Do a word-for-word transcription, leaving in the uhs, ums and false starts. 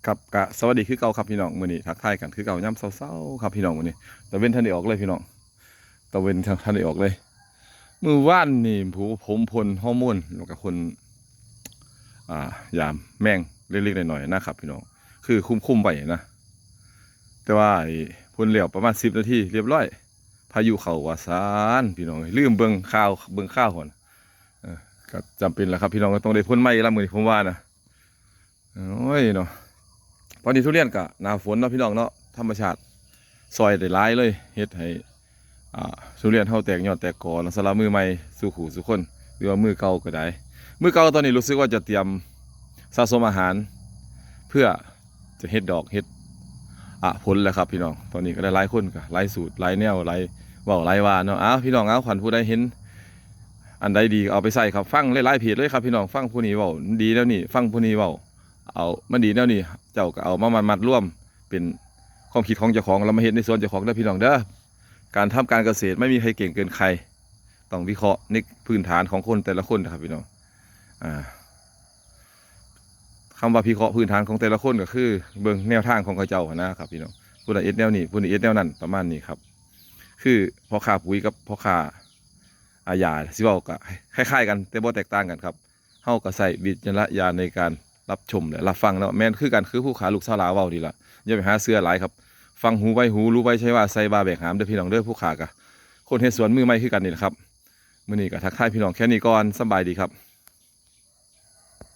ครับ กะสวัสดีคือเก่าครับพี่น้อง มื้อนี้ทักทายกันคือเก่ายามเช้าๆครับพี่น้อง มื้อนี้ตะเว็นทันได้ออกเลยพี่น้อง ตะเว็นทันได้ออกเลย มื้อวานนี่ผม ผมพ่นฮอร์โมน แล้วก็พ่น อ่า ยาแมงเล็กๆน้อยๆนะครับพี่น้อง คือคุมๆไว้นะ แต่ว่าไอ้พ่นแล้วประมาณสิบนาทีเรียบร้อย พายุเข้าว่าซานพี่น้อง ลืมเบิ่งข่าว เบิ่งข่าวก่อน เออ ก็จำเป็นแหละครับพี่น้อง ก็ต้องได้พ่นใหม่ละมื้อนี้ผมว่านะ โอ้ยเนาะ ตอนนี้ทุเรียนก็หน้าฝนเนาะพี่น้องเนาะ ธรรมชาติซอยได้หลายเลย เฮ็ดให้ อ่า ทุเรียนเฮาแตกยอดแตกกอเนาะ สำหรับมือใหม่สู่ผู้สู่คน หรือว่ามือเก่าก็ได้ มือเก่าตอนนี้รู้สึกว่าจะเตรียมสะสมอาหาร เพื่อจะเฮ็ดดอกเฮ็ด อ่ะ ผลแหละครับพี่น้อง ตอนนี้ก็ได้หลายคนก็หลายสูตรหลายแนวหลายเว้าหลายว่าเนาะ อ้าว พี่น้อง อ้าว คันผู้ใดเห็นอันใดดีก็เอาไปใส่ครับ ฟังหลายๆเพจเลยครับพี่น้อง ฟังผู้นี้เว้าดีแนวนี้ ฟังผู้นี้เว้า เอามันดีแนวนี้ เจ้าก็เอามามัดรวมเป็นความคิดของเจ้าของ แล้วมาเฮ็ดในสวนเจ้าของเด้อพี่น้องเด้อ การทำการเกษตรไม่มีใครเก่งเกินใคร ต้องวิเคราะห์ในพื้นฐานของคนแต่ละคนนะครับพี่น้อง อ่า คำว่าวิเคราะห์พื้นฐานของแต่ละคนก็คือเบิ่งแนวทางของเขาเจ้าหั้นนะครับพี่น้อง ผู้ใดเฮ็ดแนวนี้ ผู้นี้เฮ็ดแนวนั้น ประมาณนี้ครับ คือพ่อค้าปุ๋ยกับพ่อค้า อา ยาสิเว้าก็คล้ายๆกัน แต่บ่แตกต่างกันครับ เฮาก็ใช้วิจารณญาณในการรับชมและรับฟังเนาะ แม่นคือกัน คือผู้ขาลูกสาวลาวเว้านี่ล่ะ อย่าไปหาเชื่อหลายครับ ฟังหูไว้หู รู้ไว้ใช่ว่า ใส่ว่าแบกหามเด้อพี่น้องเด้อ ผู้ขาก็คนเฮ็ดสวนมือใหม่คือกันนี่แหละครับ มื้อนี้ก็ทักทายพี่น้องแค่นี้ก่อน สำบายดีครับ